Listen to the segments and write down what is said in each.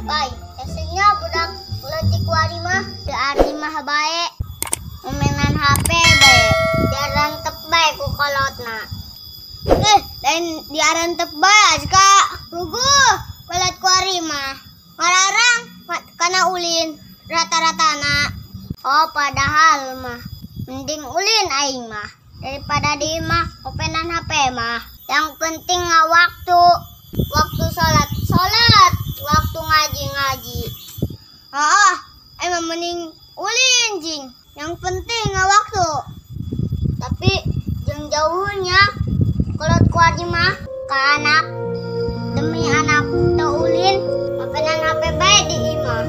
Pai, esenya budak leutik wari mah teu ari mah bae. Momenan HP bae, diarantep bae ku kolotna. Lain diarantep bae azka. Puguh kolot kuari mah. Ngalarang kana ulin rata-ratana. Oh, padahal mah mending ulin aing mah daripada di imah openan HP mah. Yang penting waktu, waktu sholat sholat, waktu ngaji ngaji. Oh, emang mending ulin jing. Yang penting waktu. Tapi jeung jauhnya kolot kuari mah ke anak, demi anak teu ulin openan HP bae di imah.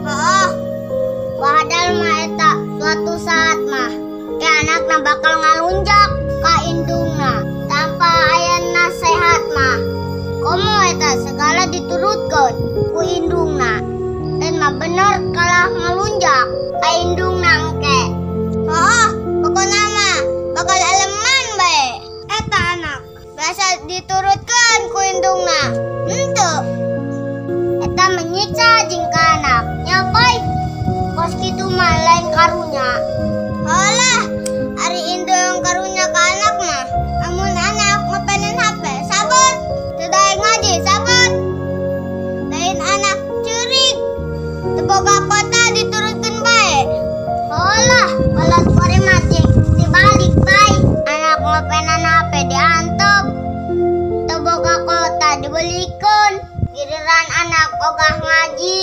Oh, padahal mah eta suatu saat mah ke anakna bakal ngalunjak ka indungna tanpa aya nasehat mah. Komo eta segala diturutkeun ku indungna. Dan mah bener kalah ngalunjak ka indungna engke. Oh, pokona mah bakal aleman bae eta anak. Biasa diturutkeun ku indungna. Henteu. Eta menyiksa jeung ka anak. Nya pai. Kos kitu mah lain karunya. Alah, ari indung karunya ka anak mah. Amun anak ngopenin HP, sabot. Teu daek ngaji, sabot. Lain anak ceurik. Teu boga kota diturutkeun bae. Alah, kolot kuari mah jeung dibalik bae. Anak ngopenan HP diantep. Teu boga kota dibelikeun. Giliran anak ogah ngaji,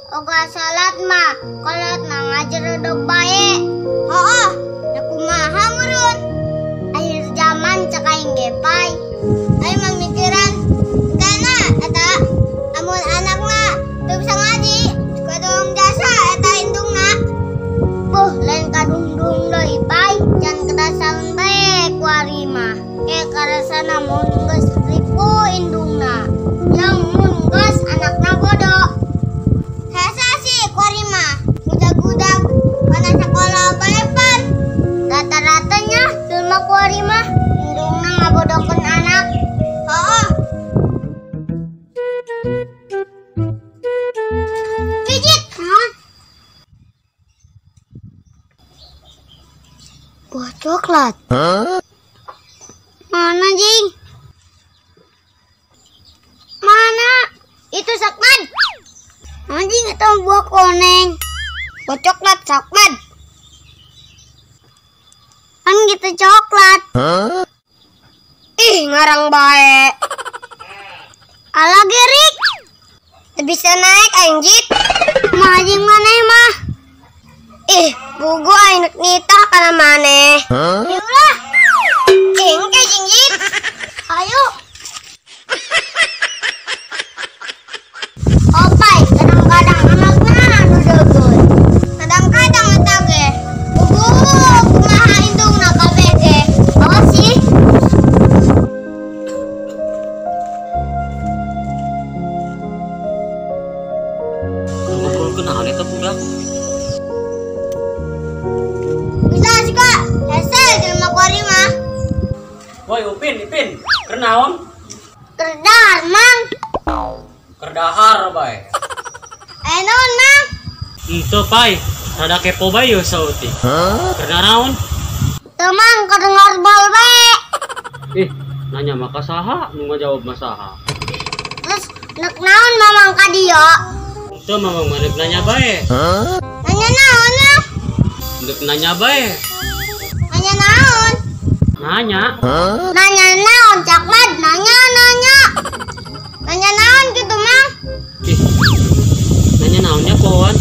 ogah salat mah, kolot mah ngajeredog bae. Hooh, da kumaha meureun? Akhir zaman cek aing ge pai. Aing mah mikiran kana eta amun anakna teu bisa ngaji, kadung jasa eta indungna. Buh, lain kadungdung deui pai, can kerasaun bae kuari mah. Ke karasana mun geus ripuh indungna. Yang mun geus anakna bodoh. Hese sih kuari mah, gudag-gudag kana sakola bae pan. Rata-ratanya jelema kuari mah indungna ngabodohkeun anak. Hooh. Pijit, naon? Buah coklat. Mana jing? Mana? Itu sakman. Anjing itu buah koneng. Buah coklat sakman. Kan gitu coklat. Ih, ngarang bae. Alah gerik. Teu bisa naik anjit. Mah anjing maneh mah. Ih, bugu aing rek nitah kana maneh. Ulah. Engke jingjit. Ayo. Opai, kadang-kadang anakna anu deukeut. Kadang-kadang eta ge. Bugu kumaha indungna kabeh ge. Awas sih. Ngobrolkeun naon eta budak? Bisa sih kak, hese jelema kuari mah. Woi Upin, Ipin, keur naon? Keur dahar, Mang. Keur dahar bae. Naon, Mang? Henteu pai, rada kepo bae yeuh saeutik. Keur naon? Teu Mang, keur ngobrol bae. Ih, nanya mah ka saha, nu ngajawab mah saha. Terus nek naon Mamang ka dieu? Henteu Mamang mah rek nanya bae. Nanya naon, Mang? Rek nanya bae. Nanya naon? Nanya. Nanya naon, cakmat? Nanya, nanya. Nanya naon gitu, Mang? Ih, nanya naonnya kawan?